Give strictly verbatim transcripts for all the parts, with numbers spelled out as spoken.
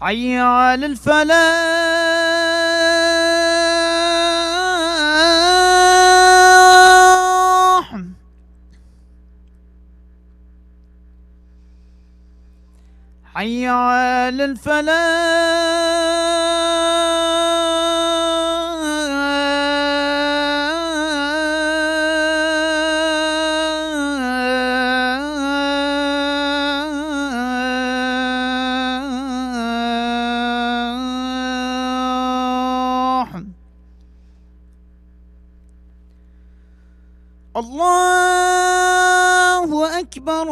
حي على الفلاح. حي على الفلاح. الله أكبر،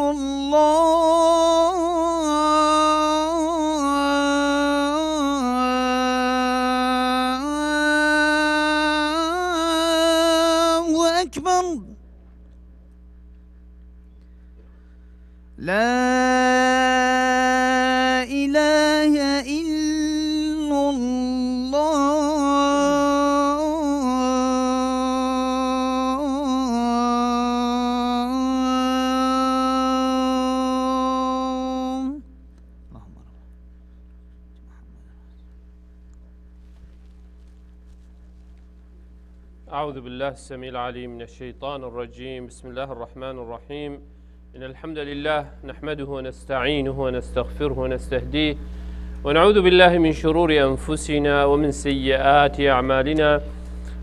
الله أكبر. لا إله إلا الله. اللهم رب. أعوذ بالله السميع العليم من الشيطان الرجيم. بسم الله الرحمن الرحيم. إن الحمد لله نحمده ونستعينه ونستغفره ونستهديه، ونعوذ بالله من شرور أنفسنا ومن سيئات أعمالنا.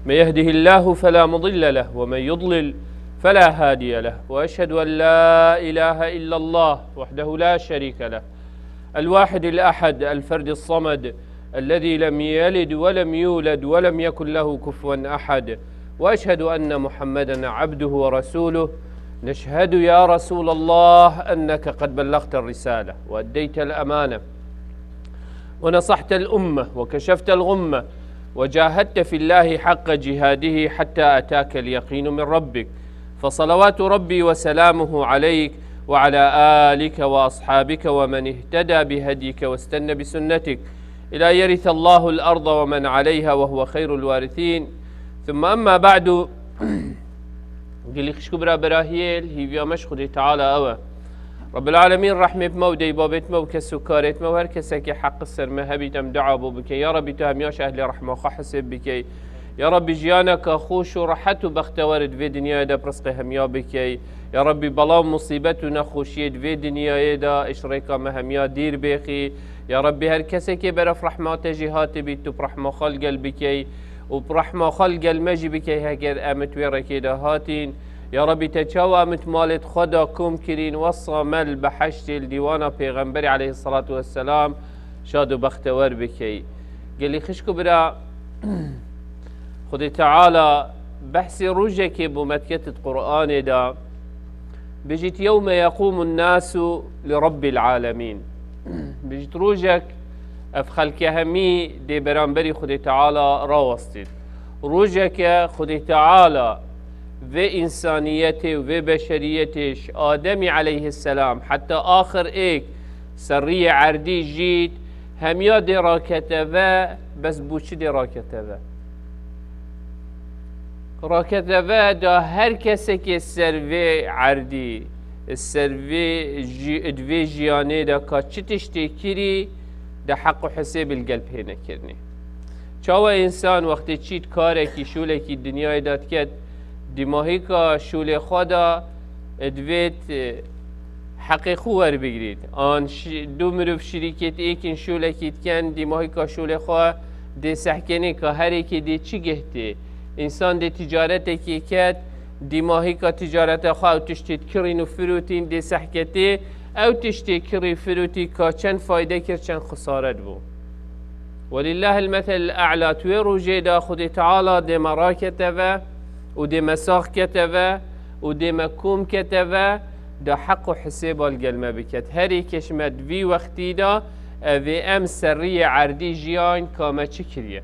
من يهده الله فلا مضل له، ومن يضلل فلا هادي له. وأشهد أن لا إله إلا الله وحده لا شريك له، الواحد الأحد، الفرد الصمد، الذي لم يلد ولم يولد ولم يكن له كفوا أحد. وأشهد أن محمدا عبده ورسوله. نشهد يا رسول الله أنك قد بلغت الرسالة وأديت الأمانة ونصحت الأمة وكشفت الغمة وجاهدت في الله حق جهاده حتى أتاك اليقين من ربك. فصلوات ربي وسلامه عليك وعلى آلك وأصحابك ومن اهتدى بهديك واستن بسنتك إلى يرث الله الأرض ومن عليها وهو خير الوارثين. ثم أما بعد. Gelî xişk û bira berahiyê, hîviya me ji Xwedê Teala ew e. Rabbil Alemîn rehmê bi me û dey babêt me û kes û karêt me û her kesekê heq ser me hebît em dua bo bike. Ya Rabbî tu hemiya ji ehlê rehma xwe hisêb bikey. Ya Rabbî jiyaneke xweş û rehet û bextewer di vê dinyayê de bi rizqê hemiya bikey. Ya Rabbî bela û musîbet û nexweşiyê di vê dinyayê de ji rêka me hemiya dîr bêxî. Ya Rabbî her kesekê beref rehma te jî hatibî tu bi rehma xwe li gel bikey. Û bi rehma xwe li gel me jî bikey heger em di wê rêkê de hatîn. Ya Rabbî te çawa em di malê xwe de kom kirîn, wesa me li beheştê li dîwana Pêxemberê aleyhisselatu vesselam şad û bextewer bikey. Gelî xişk û bira, Xwedê Teala behsê rojekê bo me diket di Qur'anê de, bijît, "Yewme yeqûmun nasu li Rabbil alemîn." Bijît rojek ev xelke hemî dê beramberî Xwedê Teala rawestît. Rojeke Xwedê Teala vê însaniyetê û vê beşeriyetê ji Ademî aleyhisselam heta axir êk serriyê erdî jît, hemiya dê rakete ve, bes bo çi dê rakete ve? Rakete ve da her kesekê ser vê erdî, ser vê ji-, di vê jiyanê de ka çi tiştê kirî, de heq û hisêb li gel pê nekirinê. Çawa însan wextê çît karekî, şûlekî dinyayê de diket, dîmahîka şûlê xwe de divêt, e, heqê xwe werbigirît. An şi-, du mirov şirîkêt êkin şûlekî diken, dîmahîka şûlê xwe dê sehkenê ka her êkê dê çi gihtê. Însan dê ticaretekê ket, dîmahîka ticareta xwe ew tiştê dikirîn û firotîn dê sehketê, ew tiştê kirî firotî ka çend fayde kir, çend xisare dibû. Welillahil meselil e'la, tu wê rojê de Xwedê Teala dê me rakete ve û dê me sax kete ve û dê me kom kete ve, da heq û hisêba li gel me biket. Her êkê ji me di vî wextî de, ev ê em serriyê erdî jiyan ka me çi kiriye.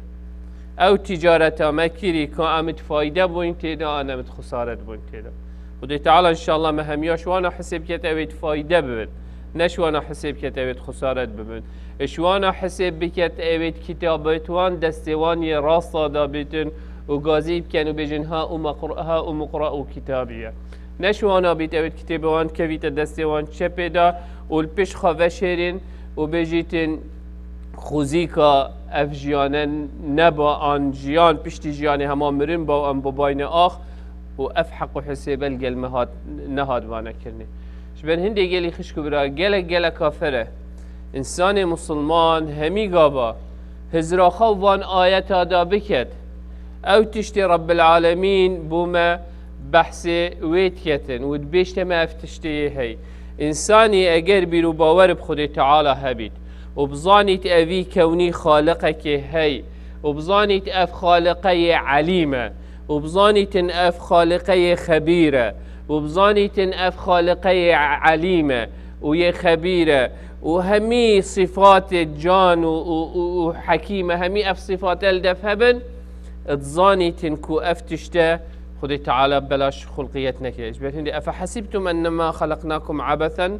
Ew ticareta me kirî ka em di fayde bûyn tê de, an em di xisare dibûyn tê de. Xwedê Teala înşallah me hemiya ji wana hisêb ket ew ê di fayde bibin. Ne ji wana hisêb ket ew ê di xisare bibin. Ji wana hisêb biket ew ê di kitabê wan destê wan yê rasta de bîtin û gazî bikin û bêjin, "Ha ume qr-, ha ume qra û kitabiye." Ne ji wana bît ew ê di kitêbê wan kevîte destê wan çepê de û li pişt xwe veşêrin û bêjîtin, xwezîka ev jiyane neba, an jiyan piştî jiyanê hema mirin ba û em bibayne ax û ev heq û hisêbe li gel me hat, nehat vane kirinê. Ji ber hindê gelî xişk û bira, gelek gelek kafir e. Însanê musulman hemî gava hizra xwe van ayeta da biket. Ew tiştê Rabbil Alemîn bo me behsê wê diketin û dibêjte me ev tiştê yê hey. Însanî eger bîr û bawer bi Xwedê Teala hebît û bizanît evî kewnî xaliqekê hey û bizanît ev xaliqeyê elîm e û bizanîtin ev xaliqeyê xebîr e û bizanîtin ev xaliqeyê elîm e û yê xebîr e û hemî sifatê can û, û, û, û hekîm e, hemî ev sifate li dev hebin, dizanîtin ku ev tişte Xwedê Teala belaş xulqiyet nekiriye. Ji ber hindê, "Efehesibtum ennema xalaqnakum abesen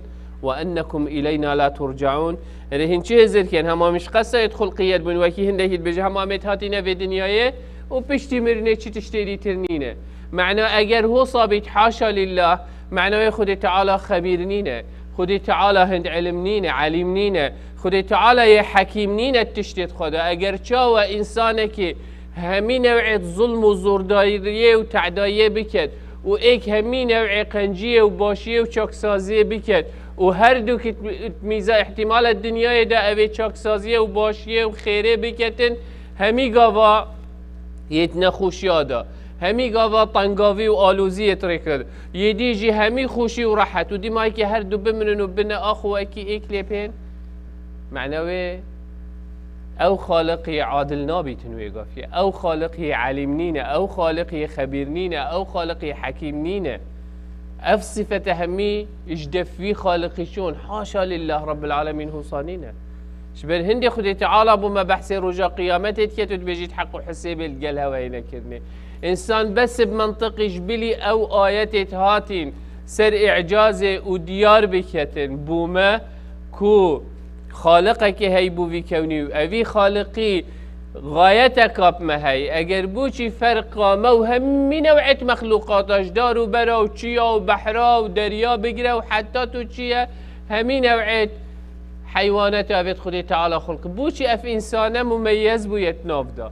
ve ennekum ileyna la turcaun." Erê hîn çi hizir ken, hema min ji qesa yê xulqiyet bûn, wekî hindekî dibêje, hema em ê hatîne vê dinyayê û piştî mirinê çi tiştê dîtir nîne. Mena eger hosa bît, haşa lillah, mena wê Xwedê Teala xebîr nîne. Xwedê Teala hind ilim nîne, elîm nîne. Xwedê Teala yê hekîm nîne tiştê xwe de. Eger çawa însanekî hemî new'ê zulm û zordariyê û tedayiyê biket û êk hemî new'ê qenciyê û başiyê û çaksaziyê biket û her du kit mîza îhtîmala dinyayê de evê çaksaziyê û başiyê û xêrê biketin, hemî gava yêt nexweşiya de, hemî gava tengavî û aloziyê rêkir, yê dî jî hemî xweşî û rehet û dîmayekî her du biminin û bine ax û wekî êk lê bên. Mena wê, ew Xaliq yê adil nabîtin wê gafiyê. Ew Xaliq yê elîm nîne, ew Xaliq yê xebîr nîne, ew Xaliq yê hekîm nîne. Ev sifete hemî ji def wî Xaliqî çûn. Haşa lillah Rabbil Alemîn, hosa nîne. Ji ber hindê Xwedê Teala bo me behsê roja qiyametê diket û dibêjît heq û hisêbê li gel hewe yê nekirinê. Însan bes bi mentiqî ji bilî ew ayetê hatîn ser îcazê û diyar biketin bo me ku Xaliqekê hey bo vî kewnî û evî Xaliqî gayeteka bi me hey. Eger bo çî ferqa me û hemî new'êt mexlûqata ji dar û bera û çiya û behra û derya bigire û heta tu çi ye, hemî new'êt heywaneta evêt Xwedê Teala xulqî. Bo çî ev însane mumeyyez bûye di nav de?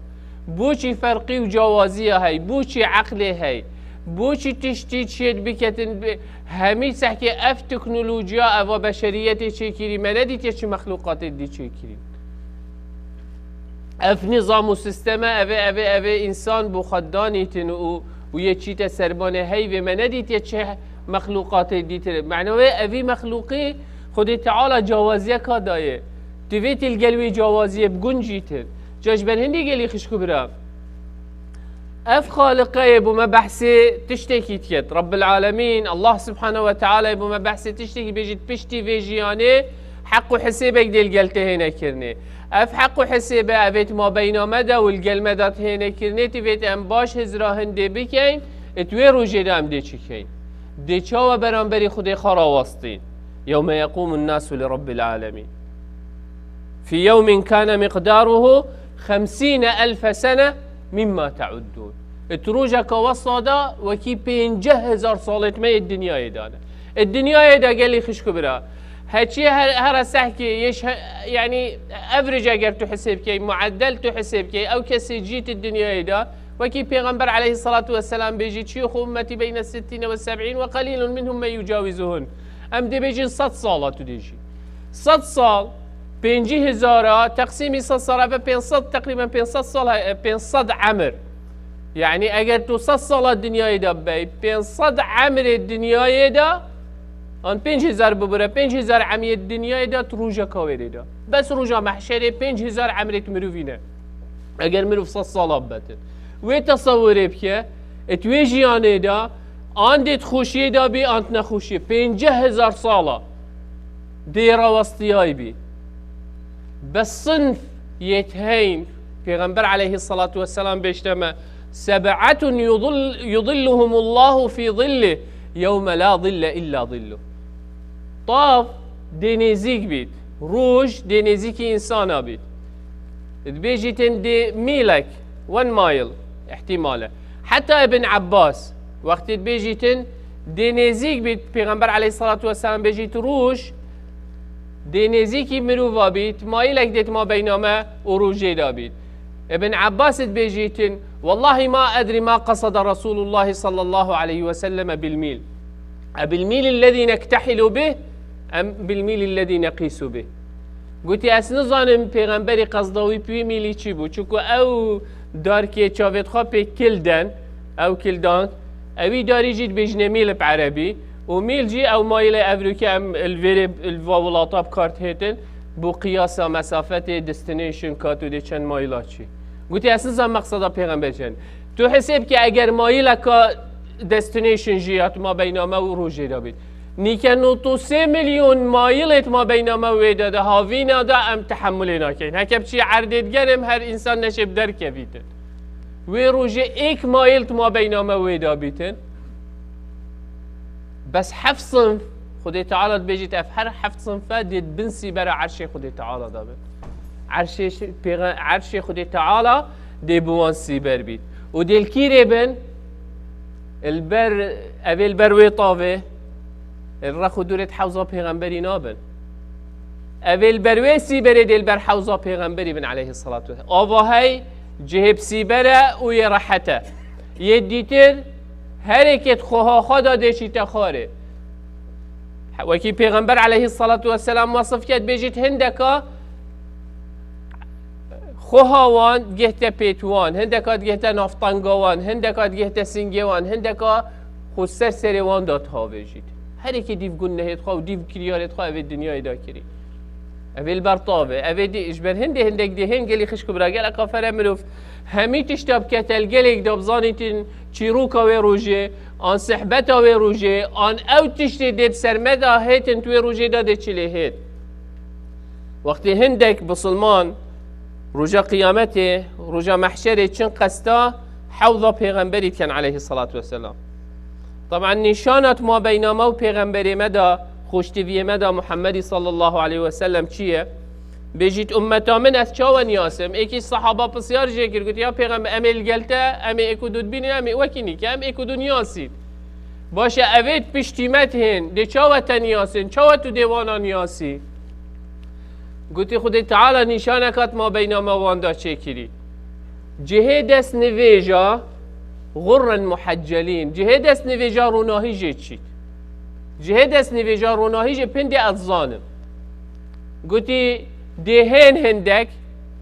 Bo çî ferqî û cawaziya hey? Bo çî eqlê hey? Bo çî tiştî çêt biketin bi-, hemî sehkê ev teknolojiya eva beşeriyetê çêkirî, me nedîtiye çi mexlûqatê dî çêkirî. Ev nizam û sisteme, evê, evê, evê însan bo xwe danîtin û, û yê çîte serbanê heyvê, me nedîtiye çi mexlûqatê dîtir. Mena wê evî mexlûqî Xwedê Teala cawaziyeka daye. Divêtî li gel wê cawaziyê biguncîtin. Ca ji ber hindî gelî xişk û bira. Ev Xaliqeyê bo me behsê tiştekî diket. Rabbil Alemîn, Allah Subhanahu ve Teala'yê bo me behsê tiştekî bêjît piştî vê jiyanê heq û hisêbek dê li gel te hêne kirinê. Ev heq û hisêbe evêt mabeyna me de û li gel me de hêne kirinê, divêt em baş hizra hindê bikeyn, ê tu wê rojê de em dê çi keyn? Dê çawa beramberî Xwedê xwe rawestîn? Yewme yequmun nasu li Rabbil Alemîn. Fî yewmin kâne miqdâruhu xemsîne elfe sene mimma teuddûn. Di rojeka wesa de wekî pêncî hezar salêt me yê dinyayê de ne. Di dinyayê de gelî xişk û bira. Heçî her, here sehkê, yeş he-, yanî average eger tu hisêb key, mueddel tu hisêb key, ew kesê cît di dinyayê de, wekî Pêxember aleyhissalatu vesselam bêjî, çiyo xwe ummeti beyne sittîne ve seb'în ve qalîlun minhum men yucawizuhun. Em dê bêjin sed sala tu dê jî. Sed sal, pêncî hezara teqsîmî sed sal, eve pênc sed, teqrîben pênc sed sal, e, pênc sed emir. Yanî eger tu sed sala dinyayê de bibey, pênc sed emrê dinyayê de, an pênc hezar bibire, pênc hezar emrê dinyayê de tu rojeka wêrê de. Bes roja mehşerê pênc hezar emrê tu mirovî ne. Eger mirov sed sala bibetin. Wê tesewirê bike, et wê jiyanê de, an dê di xweşiyê de bî, an di nexweşiyê. Pêncî hezar sala dê rawestiyayî bî. Bes sinf yê heyn, Pêxember aleyhissalatu vesselam bêjte me, "Seb'atun yudil-, yudilluhumullahu fî zillih, yewme la zille illa zilluh." Tav dê nêzîk bît, roj dê nêzîkî însana bît. Dibêjîtin dê mîlek, one mile, îhtîmal e. Heta Ibn Abbas, wextê dibêjîtin dê nêzîk bît, Pêxember aleyhissalatu vesselam bêjît roj Dê nêzîkî mirova bît, mayîlek dê tima beyna me û rojê de bît. Ibn Abbas dibêjîtin, "Wallahi ma edrî ma qeseda Resulullah sallallahu aleyhi ve selleme bil mîl. E bil mîl ellezî nektehilu bih, em bil mîl ellezî neqîsu bih." Gotî, "Ez nizanim Pêxemberî qesda wî bi wî mîlî çi bû, çunku ew darkê çavê xwe pê kil den, ew kil dan, ewî darî jî dibêjine mîl bi erebî, û mîl jî ew mayîlê evroke em li vêrê, li va wilata bi kar dihêtin, bo qiyasa mesafetê, destination, ka tu dê çend mayîla çî." Gotî, "Ez nizanim meqseda Pêxemberî çend." Tu hesêb ke eger mayîleka destination jî ya tima beyna me û rojê de bît. Nîke nod û sê milyon mayîlê tima beyna me û wê de de havîna de em tehemulê nakin. Heke biçî erdê digerim her însan neşê bi derkevîtin. Wê rojê êk mayîl tima beyna me û wê de bîtin. Bes heft sinf, Xwedê Teala dibêjît, ev her heft sinfe dê di bin sîbera erşê Xwedê Teala de bin. Erşê şi-, pêxe-, erşê Xwedê Teala dê bi wan sîber bît. Û dê li kîrê bin? Li ber, evê li ber wê tavê, li rex û dûrê di hewza pêxemberî nabin. Evê li ber wê sîberê dê li ber hewza pêxemberî bin aleyhissalatu vesselam. Ava hey, cihê bi sîber e û yê rehet e. Yê dîtir, herêkê di xweha xwe de dê çîte xwarê. Wekî Pêxember aleyhissalatu vesselam wesif ket, bêjît hindeka xweha wan digihte pêt wan, hindeka digihte navtenga wan, hindeka digihte singê wan, hindeka xwe ser serê wan de dihavêjît. Herêkê dîv gunehê xwe û dîv kiryarê xwe evê dinyayê de kirî. Evê li ber tavê, evê dî, ji ber hindê hindek dê hên gelî xişk û bira gelek afere mirov hemî tişta bike telgelêk de bizanîtin çîroka wê rojê, an sehbeta wê rojê, an ew tiştê dê bi ser me de hêtin tu wê rojê de dê çi lê hêt. Wextê hindek bisilman roja qiyametê, roja mehşerê çin qesta hewza pêxemberî dikin aleyhissalatu vesselam. Taban nîşana tima beyna me û pêxemberê me de, xweştiviyê me de Muhammedî sallallahu aleyhi ve sellem çi ye? Bêjît, ummeta min ez çawa niyasim? Êkî sahaba pisyar jê kir, got, ya pêxember, em ê li gel te, em ê êk û du dibînin, em ê wekî nîke, em êk û du niyasîn. Baş e, evê di piştî me dihên, dê çawa te niyasin, çawa tu dê wana niyasî? Gotî, Xwedê Teala nîşaneka di mabeyna me wan de çêkirî. Cihê destnivêja xurren muheccelîn. Cihê destnivêja ronahî jê çît. Cihê destnivêja ronahî jê pindê ez zanim. Gotî, dê hên hindek,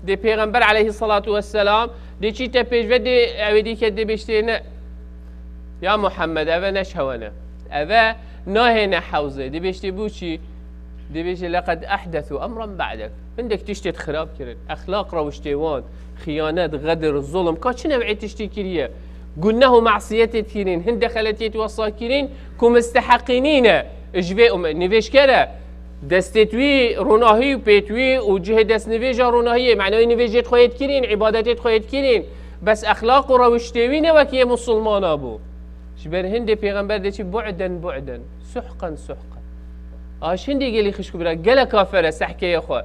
dê Pêxember aleyhissalatu vesselam, dê çîte pêş ve dê ew ê dîke dê bêjtê ne. Ya Muhammed, eve ne şewen e. Eve nahêne hewzê. Dê bêjtê bû çi? Dê bêjê, "Leqed ehdesu emran ba'dek." Hindek tiştê xirab kirin. Exlaq rewiştê wan, xiyanet, xedir, zulm. Ka çi new'ê tiştî kiriye? Guneh û masiyetê kirîn, hinde xeletiyê wesa kirîn, ku misteheqî nîne. Ji vê ume-, nivêjker e. Destê wî ronahî û pêt wî û cihê destnivêja ronahiyê, manayê nivêjê xwe yê dikirîn, îbadetê xwe yê dikirîn. Bes exlaq û rewiştê wî ne wek yê musulmana bû. Ji ber hindê pêxember dê çi bu'den bu'den, suhqen suhqen. Aş hindê gelî xişk û bira, gelek afere sehkeyê xwe.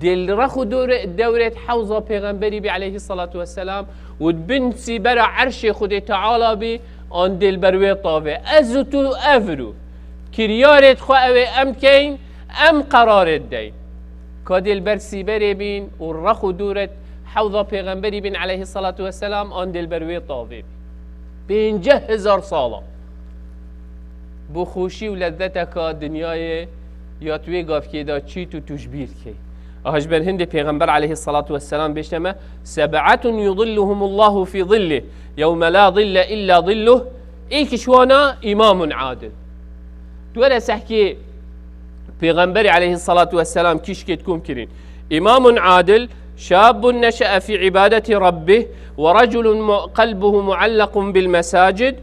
Dê li rex û dore-, dewrê hewza pêxemberî bî aleyhissalatu vesselam û di bin sîbera erşê Xwedê Teala bî, an dê li ber wê tavê. Ez û tu ev rû. Kiryarê xwe ew ê em keyn, em qerarê deyn. Ka dê li ber sîberê bîn û rex û dûret hewza pêxemberî bîn aleyhissalatu vesselam, an dê li ber wê tavê bîn. Pênceh hezar sala. Bo xweşî û lezzeteka dinyayê ya tu wê gavkê de çît û tu ji bîr dikey. Aha ji ber hindê Pêxember aleyhissalatu vesselam bêjte me, "Seb'atun yudilluhumullahu fi zillih, yewme la zille illa zilluh." Êk ji wana îmamun adil. Tu were sehkê Pêxemberê aleyhissalatu vesselam kîşkê dikom kirîn. Îmamun adil, şabun neşe'e fi ibadeti rabbih, ve reculun mu-, qalbuhu muallakun bil mesacid,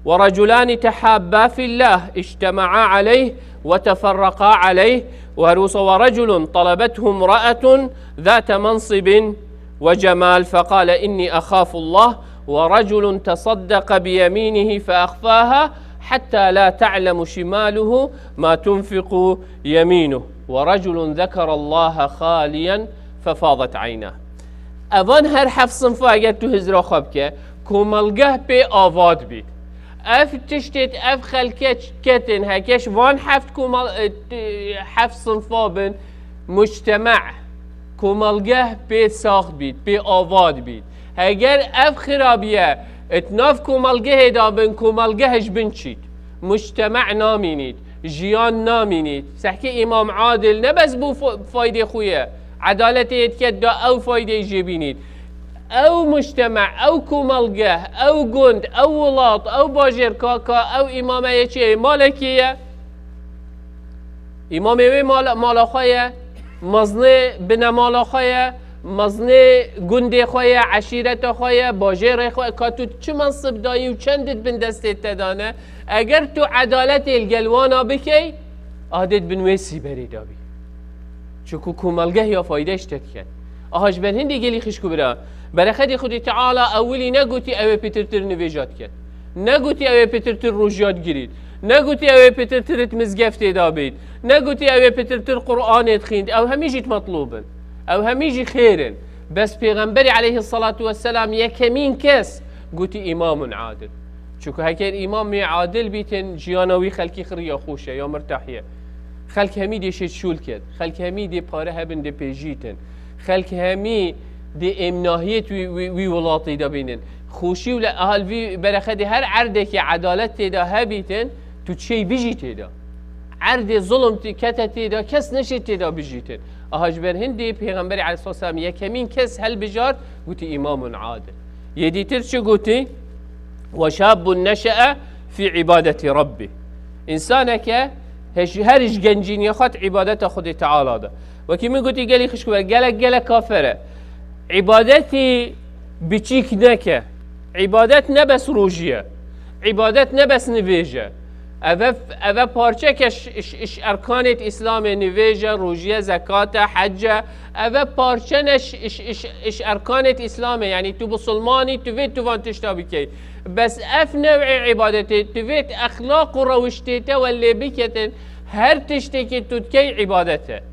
ve reculani tehabba fillah, ictema'a aleyh ve teferraqa aleyh, ve rusa ve reculun talabethu imra'atun zate mansibin ve cemal, fekale inni ahafullah, ve reculun tasaddaqa bi yeminihi fe ahfaha, hatta la ta'lemu şimaluhu ma tunfiqu yeminuh, ve reculun zekarallaha haliyen fefadat aynah. Evan her heft sinfa eger tu hizra xwe bike, komelgeh pê ava dibît. Ev tiştêt ev xelke ketin, heke ji van heft komal, e, t-, heft sinfa bin, mujtema, komelgeh pê sax bît, pê ava dibît. Heger ev xirabiye, e, di nav komelgehê de bin, komelgeh ji bin çît. Mujtema namînît, jiyan namînît. Sehkê Îmam Adil ne bes bo fo-, faydê xwe ye. Edaletê yê diket da ew faydeyê jê bînît. Ew mujtema, ew komelgeh, ew gund, ew welat, ew bajêr ka, ka ew îmame yê çi ye? Malekê ye. Îmamê wê mala, mala xwe ye. Mezinê binemala xwe ye. Mezinê gundê xwe ye, eşîreta xwe ye, bajêrê xwe ye. Ka tu çi mensib dayî û çend di bin destê te dane? Eger tu edaletê li gel wana bikey, a dê di bin wê sîberê de bî. Çunku komelgeh ya fayde ji te diket. Aha ji ber hindê gelî xişk û bira. Berexetê Xwedê Teala ewilî negotî ew ê pitirtir nivêja diket. Negotî ew ê pitirtir rojiya digirît. Negotî ew ê pitirtir di mizgeftê de bît. Negotî ew ê pitirtir Qur'anê dixînt. Ew hemî jî metlûb in. Ew hemî jî xêr in. Bes Pêxemberê aleyhisselatu vesselam yekemîn kes gotî îmamun adil. Çunku heker îmamê adil bîtin, jiyana wî xelkî xiriya xweş e, ya mirtah ye. Xelk hemî dê şêt şûl ket. Xelk hemî dê pare hebin, dê pêjîtin. Xelk hemî dê êmnahiyet wî, wî, wî welatî de bînin. Xweşî û le-, ahal vî berexetê her erdekê edalet tê de hebîtin, tu çêy bijî tê de. Erdê zulm tê, kete tê de, kes neşê tê de bijîtin. Aha ji ber hindê Pêxemberê aleyhisselam yekemîn kes helbijart, gotî îmamun adil. Yê dîtir çi gotî? "Ve şabbun neşe'e fî ibadeti Rabbi." Însaneke heş-, her ji gencîniya xwe di îbadeta Xwedê Teala de. Wekî min gotî gelî xişk û bira, gelek, gelek kafir e. Îbadetî biçîk neke. Îbadet ne bes rojî ye. Îbadet ne bes nivêj e. Eve, eve parçeke ji, ji, ji erkanê Îslamê, nivêj e, rojî ye, zekat e, hec e. Eve parçe ne ji, ji, ji, ji erkanê Îslamê. Yanî tu bisilmanî, tu vê tu van tişta bikey. Bes ev newê îbadetê, tu vê exlaq û rewiştê te welê biketin, her tiştekî tu dikey îbadet e.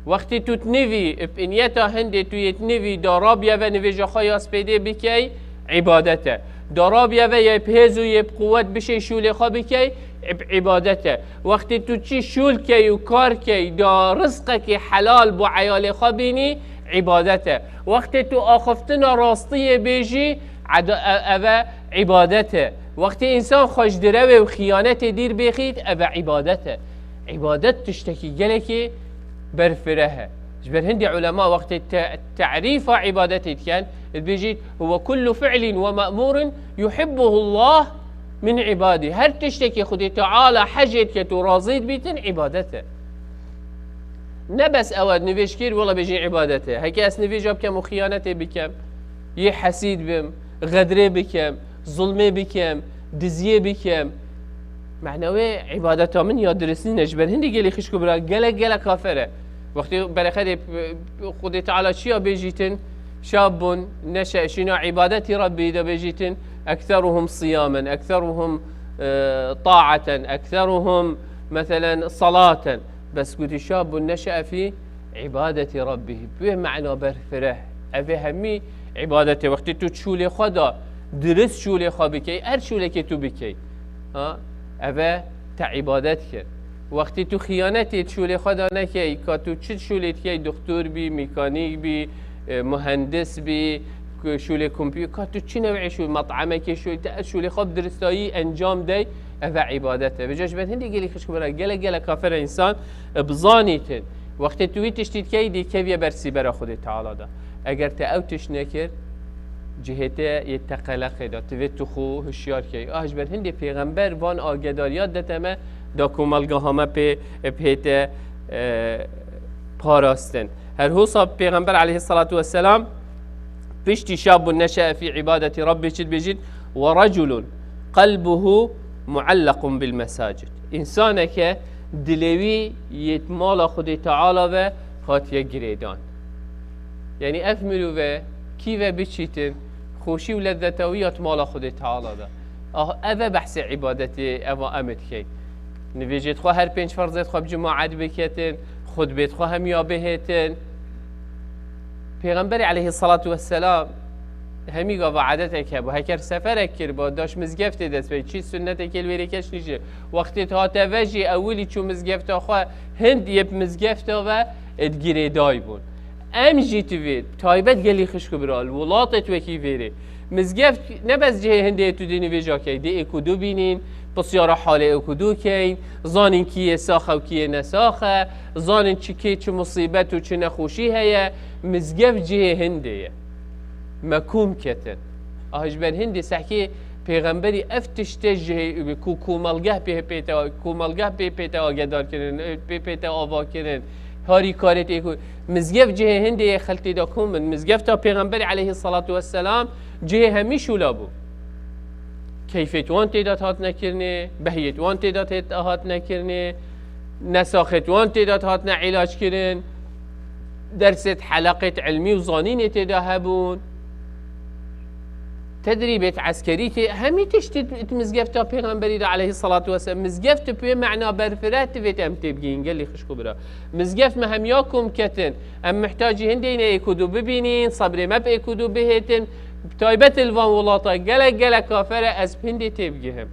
Wextê tu dinivî, bi niyeta hindê tu yê dinivî, da rabiye ve nivêja xwe ya spêdê bikey, îbadet e. Da rabiye ve yê bi hêz û yê bi quwet bişê şûlê xwe bikey, îb-, îbadet e. Wextê tu çi şûl key û kar key, da rizqekê helal bo eyalê xwe bînî, îbadet e. Wextê tu axiftina rastiyê bêjî, eda-, e-, eve îbadet e. Wextê însan xwe ji direwê û xiyanetê dîr bêxît, eve îbadet e. Îbadet tiştekî gelekî berfireh e. Ji ber hindê ulema wextê te-, terîfa îbadetê dikin, dibêjît, "Huwe kullu fi'lin ve me'mûrin yuhibbuhu Allah min ibadî." Her tiştekî Xwedê Teala hecê diket û razî dibîtin, îbadet e. Ne bes ew e, nivêj kir, wela bêjin îbadet e. Heke ez nivêja bikem û xiyanetê bikem, yê hesîd bim, xedrê bikem, zulmê bikem, diziyê bikem, mehna wê îbadeta min ya dirist nîne. Ji ber hindê gelî xişk û bira, gelek, gelek kafir e. Wextê berexetê Xwedê Teala çiya bêjîtin, "Şabun neşe-, şîna îbadetî Rabbî de bêjîtin, ekseruhum siyamen, ekseruhum, e, taaten, ekseruhum, meselen, salaten." Bes gotî, "Şabun neşe'e fî ibadeti Rabbî." Bi wê mena berfireh. Ev ê hemî îbadetê. Wextê tu şûlê xwe da, dirist şûlê xwe bikey, her şûlekê tu bikey. Ha? Ev e te îbadet kir. Wextê tu xiyanetê şûlê xwe da nekey, ka tu çi şûlê dikey, doktor bî, mekanîk bî, e, muhendis bî, ku şûlê kompî-, ka tu çi newê şûl, met'emekê şûl, te şûlê xwe bi diristayî encam dey, ev e îbadet e. Vêca ji ber hindê gelî xişk û bira, gelek, gelek kafir e însan, e, bizanîtin. Wextê tu wî tiştî dikey, dê keviye ber sîbera Xwedê Teala de. Eger te ew tişt nekir, cihê te yê teqeleqê de, tu vê tu xwe hişyar key. Ah, ji ber hindê pêxember van agedariya dete me, da komelgeha me pê, pê hête, e, parastin. Her hosa Pêxember aleyhissalatu vesselam piştî "Şabun neşe'e fî ibadeti Rabbî" çi dibêjît? "Ve reculun qelbuhu muallaqun bil mesacid." Însaneke dilê wî yê mala Xwedê Teala ve hatiye girêdan. Yanî ev mirove kî ve biçîtin, xweşî û lezzeta wî ya di mala Xwedê Teala de. Ah, ev e behsê îbadetê, eva em ê dikeyn. Nivêjê xwe her pênc ferzê xwe bi cemaet biketin, xutbê xwe hemiya bihêtin. Pêxemberê aleyhissalatu vesselam Hemî gava edetek hebû. Heker seferek kiriba, daş mizgeftê dest pê, çî sunnetekê li wêrê keş nîşe. Wextê hate ve jî ewilî çû mizgefta xwe, hind yê bi mizgefta ve ed girêday bûn. Em jî tivê, taybet gelî xişk û bira, li welatê tu wekî vêrê. Mizgeft ne bes cihê hindê tu dê nivêja key, dê êk û du bînîn, pisyara halê êk û du keyn, zanîn kî yê sax e û kî yê nesax e, zanîn çi kê çi musîbet û çi nexweşî heye. Mizgeft cihê hindê ye. Me kom ketin. Ah, ji ber hindê sehkê pêxemberî ev tişte ji hê ku komelgeh pê pête, komelgeh pê pête agedar kirin, pê pête ava kirin, harîkarê tê ku mizgeft cihê hindê yê xeltê de kom bin. Mizgefta pêxemberî aleyhissalatu vesselam cihê hemî şûla bû. Keyfêt wan tê de hatine kirinê, behiyêt wan tê de tê hatine kirinê, nesaxêt wan tê de hatine îlac kirin, dersêt heleqêt ilmî û zanînê tê de hebûn, tedrîbêt eskerî tê, hemî tiştî di mizgefta pêxemberî de aleyhissalatu vesselam, mizgeft bi wê mena berfireh tivêt em tê bigihîn gelî xişk û bira. Mizgeft me hemiya kom ketin, em mihtacî hindê ne êk û du bibînîn, sebrê me bi êk û du bihêtin, bi taybet li van welata gelek gelek kafere ez bi hindê tê bigihim.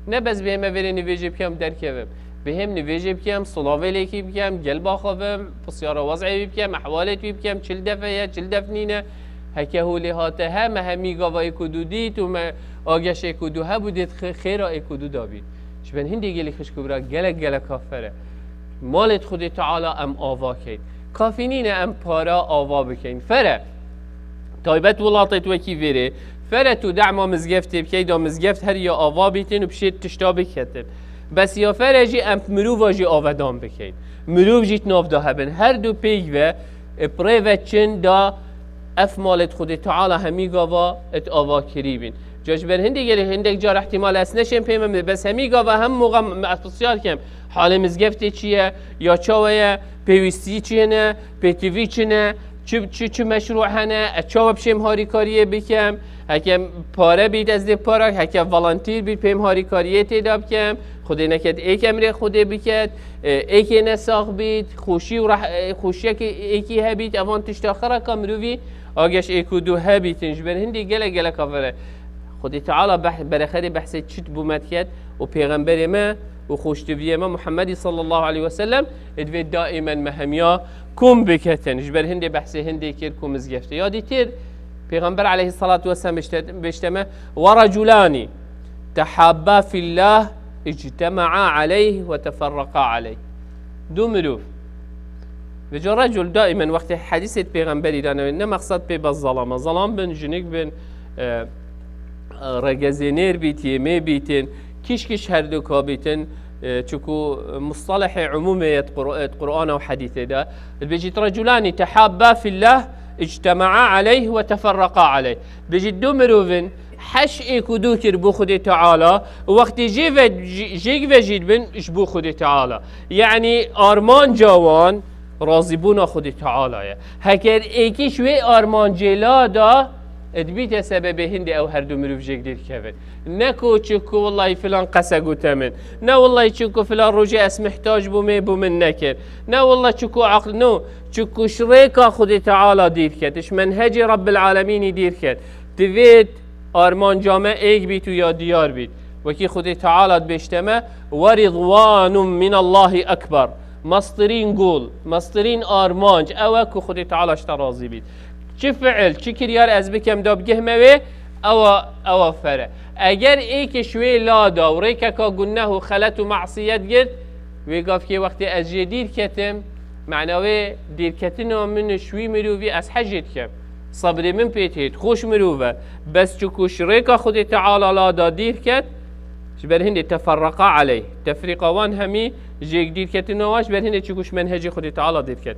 Ne bes bihême vêrê nivêjê bikem derkevim. Bihêm nivêjê bikem, silavê lêkî bikem, gel baxivim, pisyara wez'ê wî bikem, ehwalêt wî bikem, çil defe ye, çil def nîne. Heke holê hate he, me hemî gava êk û du dît û me ageş êk û du hebû dêt xê-, xêra êk û du dabît. Ji ben hindê gelî xişk û bira gelek gelek kafere. Malêt Xwedê Teala em ava keyn. Kafî nîne em para ava bikeyn. Fere. Taybet welatêt wekî vêrê. Fere tu dema mizgeftê bikey da mizgeft her ya ava bîtin û pişêt tişta biketin. Bes ya fere jî em mirova jî avedan bikeyn. Mirov jî di nav de hebin. Her du pêk ve, e, bi rê ve çin da ev malêt Xwedê Teala hemî gava et ava kirî bîn. Ca ji ber hindê gelê hindek car ihtimal ez neşêm pê me, bes hemî gava hem moxa me ez pisyar kem. Halê mizgeftê çi ye? Ya çawa ye? Pêwîstî çi ne? Pêtivî çi ne? Çi, çi, çi meşrû hene? Ez çawa bişêm harîkariyê bikem? Heke pare bît ez dê para, heke volunteer bît pêm harîkariyê tê de bikem. Xwedê neket êk emrê Xwedê biket, e, êkê nesax bît, xweşî û reh-, e, xweşiyekê êkî hebît, evan tişta xireka mirovî ageş êk û du hebîtin. Ji ber hindê gelek gelek avere. Xwedê Teala beh-, berexerê behsê çi bû me diket û pêxemberê me û xweştiviyê me Muhammedî sallallahu aleyhi ve sellem, ê divê daîmen me hemiya kom biketin. Ji ber hindê behsê hindê kir ku mizgeftê. Ya dîtir, Pêxember aleyhissalatu vesselam bêjte-, bêjte me, "Ve raculani tehabba fillah ictema'a aleyh ve teferraqa aleyh." Du mirov. Vêca recul daîmen wextê hedîsêt pêxemberî de ne, ne mexsed pê bes zelama. Zelam bin, jinik bin, e, regezênêr bît, yê mê bîtin, kîş kîş her du ka bîtin, e, çiku mustalehê umûmê ye di Qur-, di Qur'ana û hedîsê de. Dibêjît, "Reculani tehabba fillah, ictema'a aleyh ve teferraqa aleyh." Bêjît, du mirovin heş êk û du kir bo Xwedê Teala, wextê jê ve, jê, jêk ve jî dibin ji bo Xwedê Teala. Yanî armanca wan razîbûna Xwedê Teala ye. Heker êkî ji wê armancê la da, dibîte sebebê hindê ew her du mirov jêk dîr kevin. Ne ku çiku wellahî filan qese gote min. Ne wellahî çiku filan rojê ez mihtac bûmê, bo min nekir. Ne wellahî çiku aql, no. Çiku ji rêka Xwedê Teala dîr ket. Ji menhecê Rabbil Alemînî dîr ket. Divêt armanca me êk bît û ya diyar bît. Wekî Xwedê Teala dibêjte me, "Ve ridwanun minallahi ekber." Mestirîn gol, mestirîn armanc, ew e ku Xwedê Teala ji te razî bît. Çi fiil, çi kiryar ez bikem da bigihme wê, ewa, ewa fere. Eger êkê ji wê la da û rêkeka guneh û xelet û masiyet girt, wê gavkê wextê ez jê dîr ketim, mena wê dîrketina min ji wî mirovî ez hejê dikem. Sebrê min pê têt, xweş mirov e. Bes çiku ji rêka Xwedê Teala la da dîr ket, ji ber hindê teferraqa aleyh. Tefrîqa wan hemî jêk dîrketina wan ji ber hindê çiku ji menhecê Xwedê Teala dîr ket.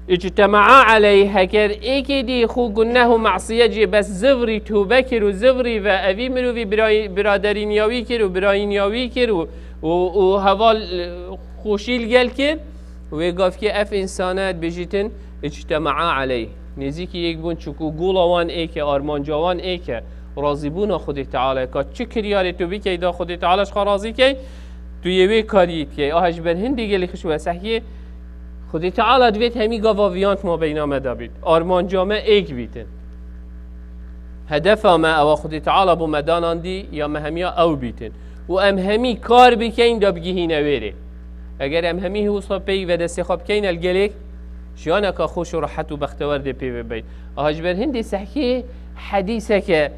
Îctema'a aleyh, heker êkê dî xwe guneh û masiyet jê bes zivrî tûbe kir û zivrî ve evî mirovî birayî-, biraderîniya wî kir û birayîniya wî kir û, û, û heval, e, xweşî li gel kir, wê gavkê ev însane dibêjîtin, îctema'a aleyh. Nêzîkî yek bûn, çiku gola wan êk e, armanca wan êk e. Razîbûna Xwedê Teala ye. Ka çi kiryarê tu bikey da Xwedê Teala ji xwe razî key, tu yê wê kariyê dikey. Aha ji ber hindê gelî xişk û esehiyê Xwedê Teala divêt hemî gava viyan di mabeyna me de bît. Armanca me êk bîtin. Hedefa me ewa Xwedê Teala bo me danandî ya me hemiya ew bîtin. Û em hemî kar bikeyn da bigihîne wê rê. Eger em hemî wisa pey ve destê xwe bikeyn el gelêk, jiyaneka xweş û rehet û bextewer dê pê ve beyn. Aha ji ber hindê sehkê hedîseke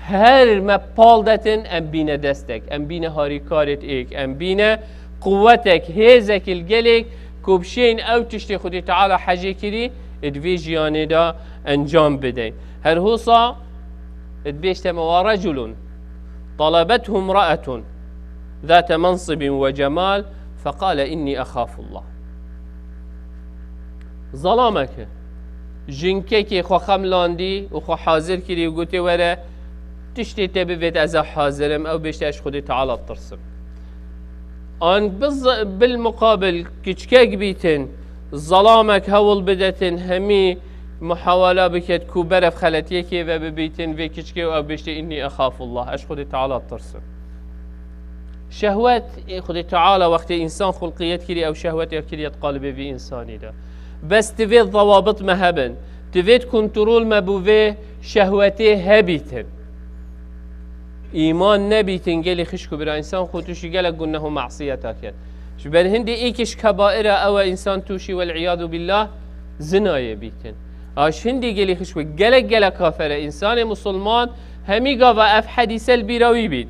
her me pal detin, em bîne destek, em bîne harîkarêt êk, em bîne quwetek, hêzek il gelêk ku bişên ew tiştê Xwedê Teala hecê kirî, ê di vê jiyanê de encam bideyn. Her hosa dibêjte me, "Ve reculun talabethu imraetun zate mensibin ve cemal, feqale inni exafullah." Zalameke, jinkekê xwe xemlandî û xwe hazir kirî û gotê, "Were, tiştê te bivêt, ez ê hazir im." Ew bêjte, "Ez ji Xwedê Teala tirsim." An biz-, bil muqabil kiçkek bîtin, zalamek hewl bidetin, hemî muhawala biket ku berev xeletiyekê ve bibîtin vê kiçkê û ew bêjte, "Inni exafullah, ez ji Xwedê Teala tirsim." Şehwet, ê Xwedê Teala wextê însan xulqiyet kirî, ew şehwet ya kiriyet qalibê vî însanî de. Bes divê dawabit me hebin, divê kontrol me bo vê şehwetê hebîtin. Îman nebîtin, gelî xişk û bira, însan xwe tûşî gelek guneh û masiyeta ket. Ji ber hindê êk ji kebaira ew e, însan tûşî, wel iyadu billah, zinayê bîtin. A ji hindê gelî xişk û gelek gelek kafere, însanê musulman hemî gava ev hedîse li bîra wî bît.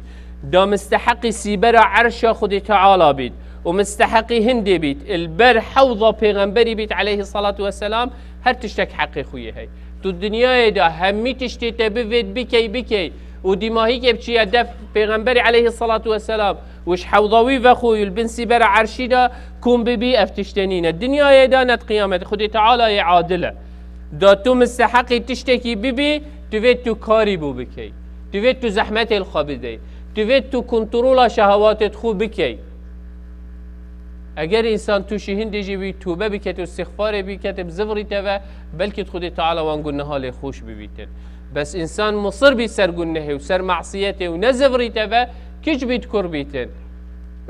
Da misteheqî sîbera erşa Xwedê Teala bît û misteheqî hindê bît, il ber hewza pêxemberî bît aleyhissalatu vesselam, her tiştek heqê xwe yê hey. Tu dinyayê de hemî tiştê te bivêt bikey bikey û dîmahîkê biçiye def pêxemberî aleyhissalatu vesselam û ji hewza wî vexwe û li bin sîbera erşî de kom bibî, ev tiştê nîne. Dinyayê de ne di qiyametê. Xwedê Teala yê adil e. Da tu misteheqî tiştekî bibî, divê tu karî bo bikey. Divê tu zehmetê li xwe bidey. Divê tu kontrola şehewatê xwe bikey. Eger însan tûşî hindê jî wî tûbe biket û îstixfarê biket, bi zivrî te ve, belkî Xwedê Teala wan guneha lê xweş bibîtin. Bes însan musir bî ser gunehê û ser masiyetê û ne zivrî te ve, kiç bît kur bîtin.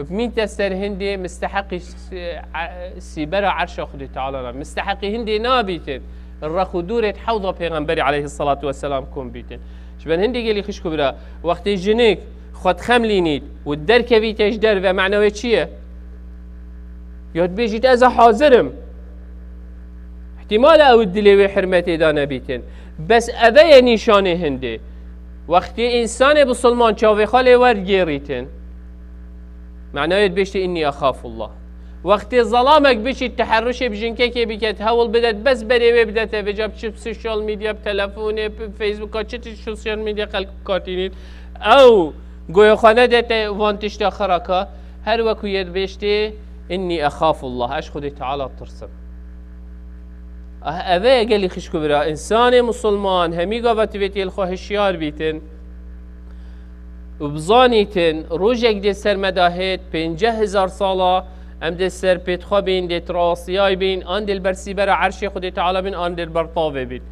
Mîte ser hindê misteheqî s-, e, sîbera erşa Xwedê Teala ne. Misteheqî hindê nabîtin. Rex û dûrê hewza pêxemberî aleyhissalatu vesselam kom bîtin. Ji ber hindê gelî xişk û bira, wextê jinik xwe dixemlînît û derkevîte ji derve, mena wê çi ye? Ya dibêjît, "Ez ê hazir im." Îhtîmal e ew dilê wê hirmetê de nebîtin. Bes eve ye nîşanê hindê. Wextê însanê bisilman çavê xwe lê wergêrîtin, mena wê dibêjtê, "Inni exafullah." Wextê zalamek biçît, teherruşê bi jinkekê biket, hewl bidet, bes berê wê bidete vêca, biçît bi sosyal medya, bi telefonê, bi Facebooka, çi tişt sosyal medya xelk katînît. Ew goya xwe nedete van tişta xiraka, her wekû yê dibêjtê, "Inni exafullah, ez ji Xwedê Teala tirsim." Ah, eve ye gelî xişk û bira. Însanê musulman hemî gava tivêtiyê li xwe hişyar bîtin û bizanîtin, rojek dê ser me de hêt, pênceh hezar sala em dê ser pêt xwe bîn, dê tirasiyay bîn, an dê li ber sîbera erşê Xwedê Teala bîn, an dê li ber tavê bîn.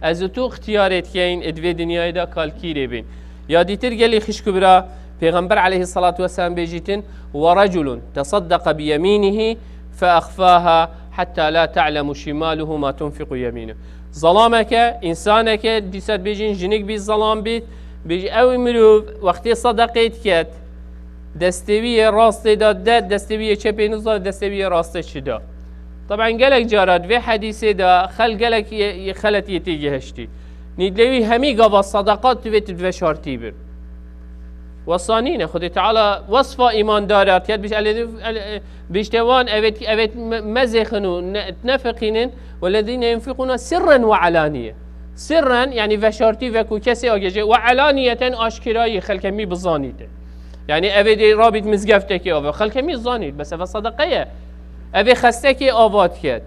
Ez û tu ixtiyarê dikeyn, ê di vê dinyayê de kalkîrê bîn. Ya dîtir gelî xişk û bira, Pêxember aleyhissalatu vesselam bêjîtin, "Ve reculun tesaddaqa bi yemînihi fe exfaha hatta la ta'lemu şimaluhu ma tunfiqu yemînuhu." Zalameke, însaneke, dîsa dibêjin jinik bî, zalam bît, bêj-, ew mirov wextê sadaqê diket, destê wî yê rastê da de, destê wî yê çepê nizane, destê wî yê rastê çi da. Taban gelek cara di vê hedîsê de xel gelek yê, yê xelet yê têgihiştî. Nîdlê wî hemî gava sadaqat divê tu veşartî bin. Wesa nîne. Xwedê Teala wesfa îmandara diket, bîş-, ele-, ele-, bîşte wan evêt, evêt me-, mezêxin û ne-, nefeqînin, "Wellezîne yunfiqûne sirren ve alaniye." Sirren, yanî veşartî veku kesê agêje, ve alaniyeten aşkirayî xelke mî bizanîte. Yanî evê dê rabît mizgeftekê ava, xelke mî zanît, bes eve sadaqe ye. Evê xestekê ava diket.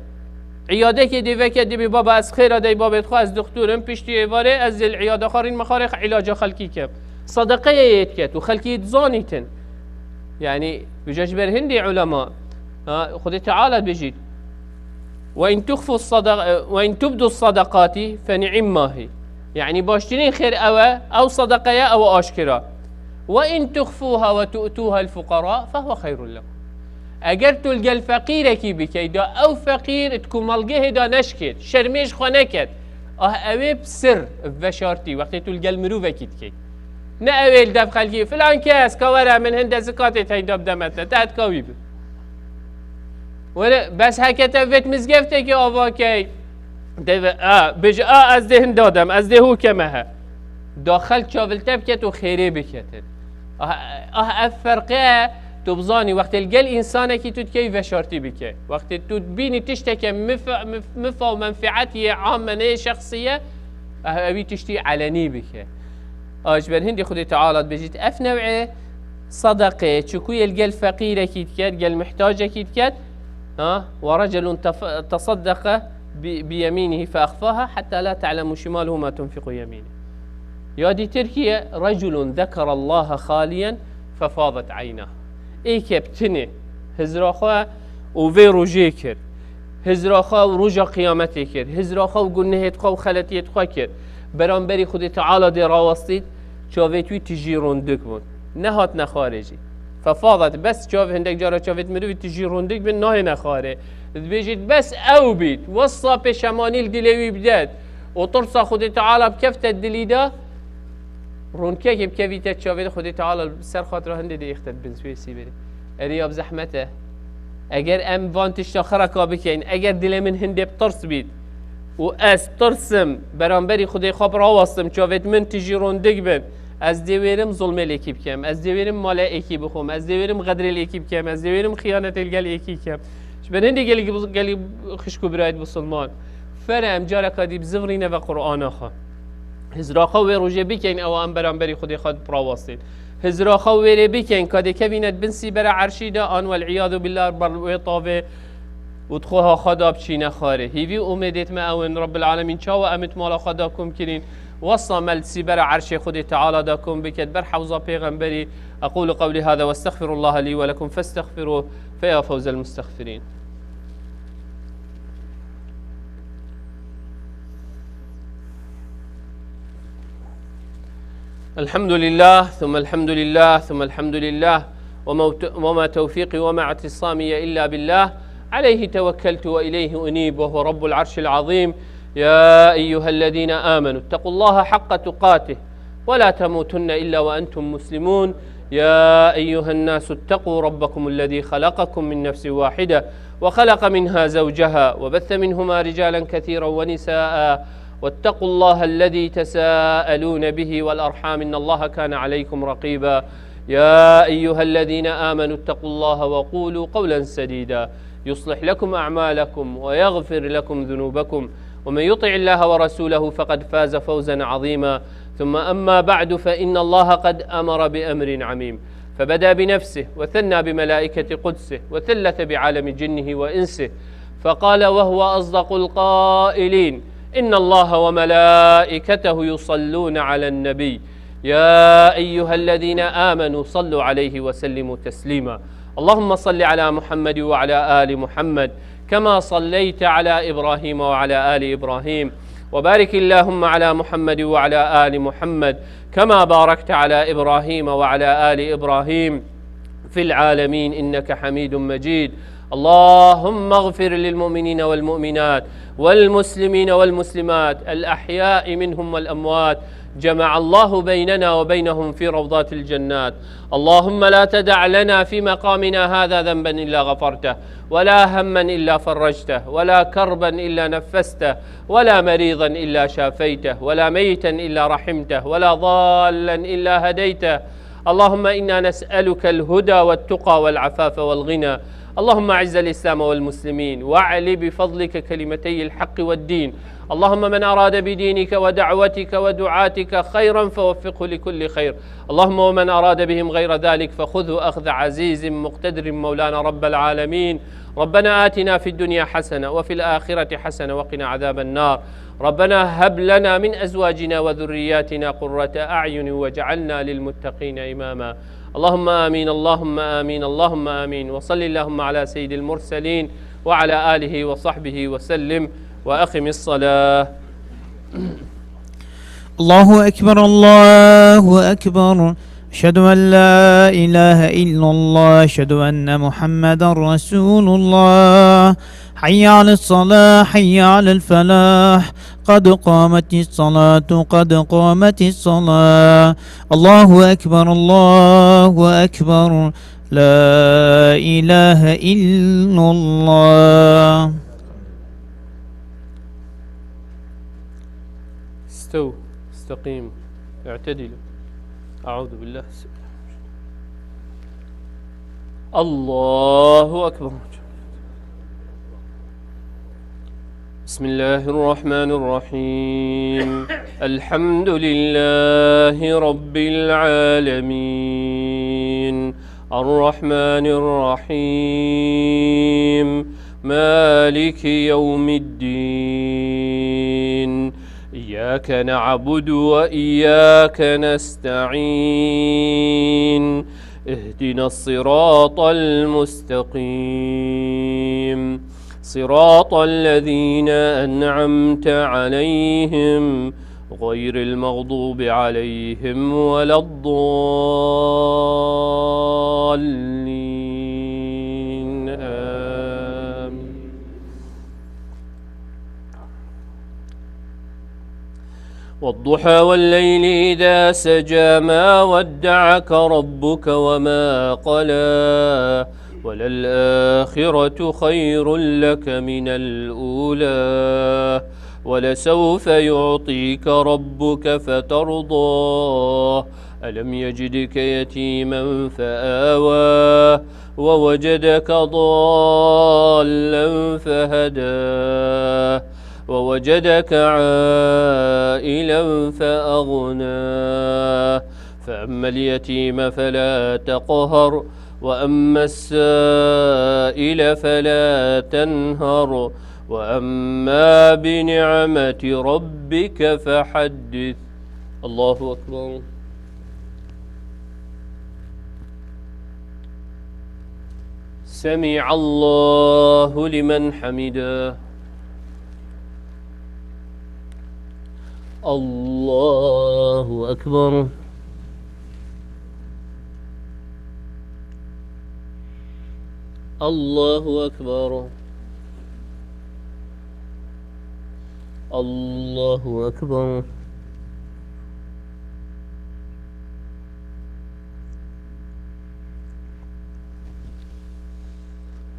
Îyadekê dê veke dibê, "Baba, ez xêra dey babê xwe, ez dixtur im, piştî êvarê ez zêl îyada xwe rîn mexarê îlaca xelkî kem." Sadaqeyê yê diket û xelkî yê dizanîtin. Yanî, vêca ji ber hindê ulema, ha, Xwedê Teala dibêjît, "Ve in tuxfu sada-, ve in tubdu sadaqati fe ni'immahi." Yanî, baştirîn xêr ew e, ew sadaqe ye, ew e aşkira. "Ve in tuxfuha ve tu'tuha el fuqara fe huve xeyrun lekum." Eger tu li gel feqîrekî bikey, da ew feqîr di komelgehê de neşkêt, şermê ji xwe neket, Ah, ew ê bi sir, veşartî, wextê tu li gel mirovekî dikey. Ne ew ê li dev xelkî, filan kes, ka were min hinde zikatê teyda bide me te, te hetka wî bi. Were, bes heke te vêt mizgeftekê ava key, de ve, a, bêje, a, ez dê hinda dem, ez dê hûke me he. Da xelk çav li te biket û xêrê biketin. Ah, ah, ev ferqe tu bizanî, wextê li gel însanekî tu dikey veşartî bike. Wextê tu dibînî tişteke mif-, mif-, mifa û menfiet yê amme, ne yê şexsî ye, ah, ewî tiştî elenî bike. Ah, ji ber hindî Xwedê Teala dibêjît, ev new'ê sedeqê, çi ku yê li gel feqîrekî diket, gel mihtacekî diket, ha? Ve reculun tef-, tesaddeqe bi, bi yemînihî fe exfaha hetta la te'lemu şimaluhu ma tunfiqu yemînuhu. Ya dîtir kî ye, reculun zekerallaha xaliyen fefadet eynah. Êke bi tinê hizra xwe û vê rojê kir. Hizra xwe û roja qiyametê kir. Hizra xwe û gunehêt xwe û xeletiyêt xwe kir. Beramberî Xwedê Teala dê rawestît, çavêt wî tijî rondik bûn. Nehatine xwarê jî. Fefadet, bes çav, hindek cara çavêt mirovî tijî rondik bin, nahêne xwarê. Dibêjît, bes ew bît, wesa pêşemanî li dilê wî bidet û tirsa Xwedê Teala bikefte dilî de, ronkekê bikevîte çavê de, Xwedê Teala li ser xatira hindê dê êxte dibin wê sîberê. Erê ya bi zehmet e. Eger em van tişta xereka bikeyn, eger dilê min hindê bi tirs bît û ez tirsim, beramberî Xwedê xwe birawastim, çavêt min tijî rondik bin, ez dê wêrim zulmê lêkî bikem, ez dê wêrim malê êkî bixwim, ez dê wêrim xedrê lêkî bikem, ez dê wêrim xiyanetê li gel êkî kem. Ji ber hindê gelî, gelî xişk û birayet bisilman, fere em careka dî bizivirîne ve Qur'ana xwe. Hizra xwe wê rojê bikeyn, ewa em beramberî Xwedê xwe birawastîn. Hizra xwe wê rê bikeyn, ka dê kevîne di bin sîbera erşî de, an wel'iyadu billah ber wê tavê û di xweha xwe de biçîne xwarê. Hîvî û umêdêt me ew in, Rabbil Alemîn çawa em it mala xwe da kom kirîn, wesa me li sîbera erşê Xwedê Teala da kom biket, ber hewza pêxemberî. أقول قولي هذا وأستغفر الله لي ولكم فاستغفروه فيا فوز المستغفرين. الحمد لله، ثم الحمد لله، ثم الحمد لله، وموت-، وما توفيقي وما اعتصامي إلا بالله، عليه توكلت وإليه أنيب، وهو رب العرش العظيم. يا أيها الذين آمنوا اتقوا الله حق تقاته ولا تموتن إلا وأنتم مسلمون. يا أيها الناس اتقوا ربكم الذي خلقكم من نفس واحدة وخلق منها زوجها وبث منهما رجالا كثيرا ونساء واتقوا الله الذي تساءلون به والأرحام إن الله كان عليكم رقيبا. يا أيها الذين آمنوا اتقوا الله وقولوا قولا سديدا يصلح لكم أعمالكم ويغفر لكم ذنوبكم ومن يطع الله ورسوله فقد فاز فوزا عظيما. ثم أما بعد، فإن الله قد أمر بأمر عميم، فبدأ بنفسه وثنى بملائكة قدسه وثلث بعالم جنه وإنسه، فقال وهو أصدق القائلين: إن الله وملائكته يصلون على النبي، يا أيها الذين آمنوا صلوا عليه وسلموا تسليما. اللهم صل على محمد وعلى آل محمد كما صليت على إبراهيم وعلى آل إبراهيم، وبارك اللهم على محمد وعلى آل محمد كما باركت على إبراهيم وعلى آل إبراهيم في العالمين إنك حميد مجيد. اللهم اغفر للمؤمنين والمؤمنات والمسلمين والمسلمات الأحياء منهم والأموات، جمع الله بيننا وبينهم في روضات الجنات. اللهم لا تدع لنا في مقامنا هذا ذنبا إلا غفرته، ولا هما إلا فرجته، ولا كربا إلا نفسته، ولا مريضا إلا شافيته، ولا ميتا إلا رحمته، ولا ضالا إلا هديته. اللهم إنا نسألك الهدى والتقى والعفاف والغنى. اللهم أعز الإسلام والمسلمين، وأعل بفضلك كلمتي الحق والدين. اللهم من أراد بدينك ودعوتك ودعاتك خيرا فوفقه لكل خير. اللهم ومن أراد بهم غير ذلك فخذه أخذ عزيز مقتدر مولانا رب العالمين. ربنا آتنا في الدنيا حسنة وفي الآخرة حسنة وقنا عذاب النار. ربنا هب لنا من أزواجنا وذرياتنا قرة أعين واجعلنا للمتقين إماما. اللهم آمين، اللهم آمين، اللهم آمين. وصل اللهم على سيد المرسلين وعلى آله وصحبه وسلم. وأقم الصلاة. الله أكبر، الله أكبر. أشهد أن لا إله إلا الله، أشهد أن محمدا رسول الله. حي على الصلاة، حي على الفلاح. قد قامت الصلاة، قد قامت الصلاة. الله أكبر، الله أكبر. لا إله إلا الله. استو، استقيم، اعتدلوا. أعوذ بالله. الله أكبر. بسم الله الرحمن الرحيم. الحمد لله رب العالمين. الرحمن الرحيم. مالك يوم الدين. إياك نعبد وإياك نستعين. اهدنا الصراط المستقيم. صراط الذين أنعمت عليهم غير المغضوب عليهم ولا الضالين. آمين. والضحى والليل إذا سجى، ما ودعك ربك وما قلى، وللآخرة خير لك من الأولى، ولسوف يعطيك ربك فترضى، ألم يجدك يتيما فآوى، ووجدك ضالا فهدى، ووجدك عائلا فأغنى، فأما اليتيم فلا تقهر، وأما السائل فلا تنهر، وأما بنعمة ربك فحدث. الله أكبر. سمع الله لمن حمده. الله أكبر. الله أكبر. الله أكبر.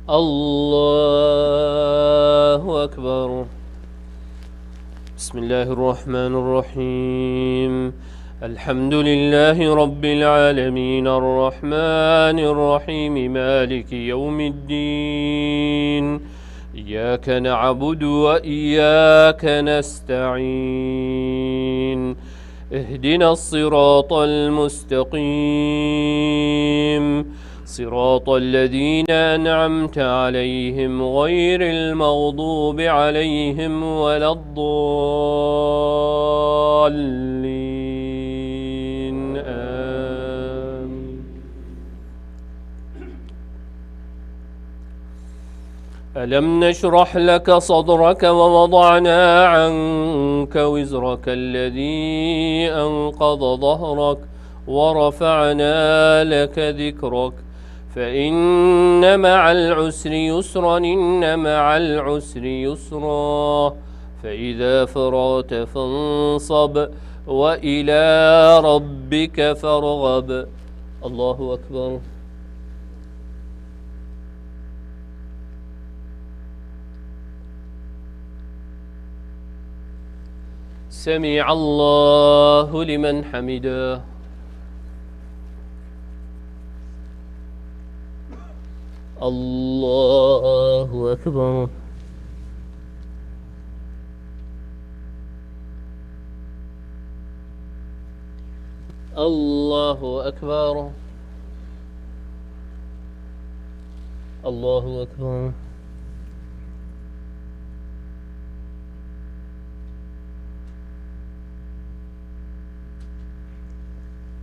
الله أكبر. بسم الله الرحمن الرحيم. الحمد لله رب العالمين، الرحمن الرحيم، مالك يوم الدين. إياك نعبد وإياك نستعين. اهدنا الصراط المستقيم، صراط الذين أنعمت عليهم غير المغضوب عليهم ولا الضالين. آمين. ألم نشرح لك صدرك ووضعنا عنك وزرك الذي أنقض ظهرك ورفعنا لك ذكرك فإن مع العسر يسرا، إن مع العسر يسرا، فإذا فرغت فانصب وإلى ربك فارغب. الله أكبر. سمع الله لمن حمده. الله أكبر. الله أكبر. الله أكبر.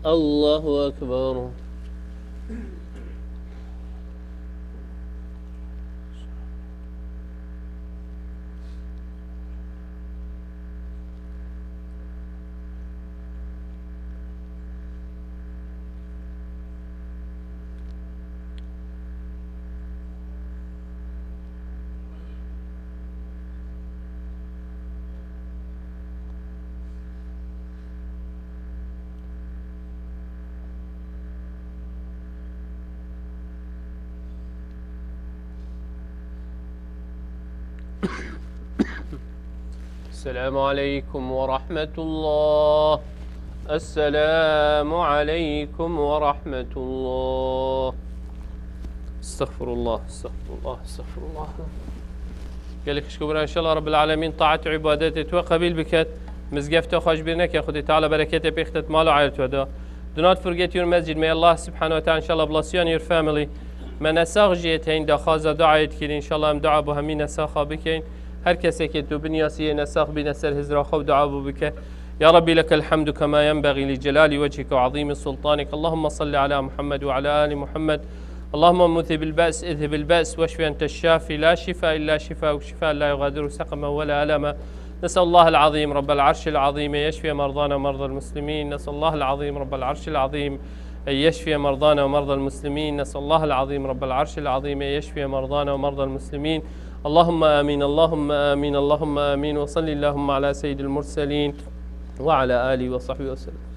الله أكبر. Esselamu aleykum ve rahmetullah. Esselamu aleykum ve rahmetullah. Estağfurullah, estağfurullah, estağfurullah. Gelek xişko bira, inşallah Rabbil Alemin taat û ibadetê tu qebîl biket. Mizgefta xwe ji bîr neke, Xwedê Teala bereketê pê xtet mal û ail tu da. Do not forget your masjid. May Allah subhanahu wa ta'ala, inshallah, bless you and your family. Me nesax jiyê teyn daxwaza duayê dikir. Inshallah em dua bo hemî nesaxa bikeyn. Her kesekê tu binyasiyê nesax bîne ser hizra xwe û dua bo bike. يا ربي لك الحمد كما ينبغي لجلال وجهك وعظيم سلطانك. اللهم صل على محمد وعلى آل محمد. اللهم مذهب البأس، اذهب البأس، واشف أنت الشافي، لا شفاء إلا شفاءك، شفاء لا يغادر سقما ولا ألما. نسأل الله العظيم رب العرش العظيم أن يشفي مرضانا ومرضى المسلمين. نسأل الله العظيم رب العرش العظيم أن يشفي مرضانا ومرضى المسلمين. نسأل الله العظيم رب العرش العظيم أن يشفي مرضانا ومرضى المسلمين. اللهم آمين، اللهم آمين، اللهم آمين. وصل اللهم على سيد المرسلين وعلى آله وصحبه وسلم.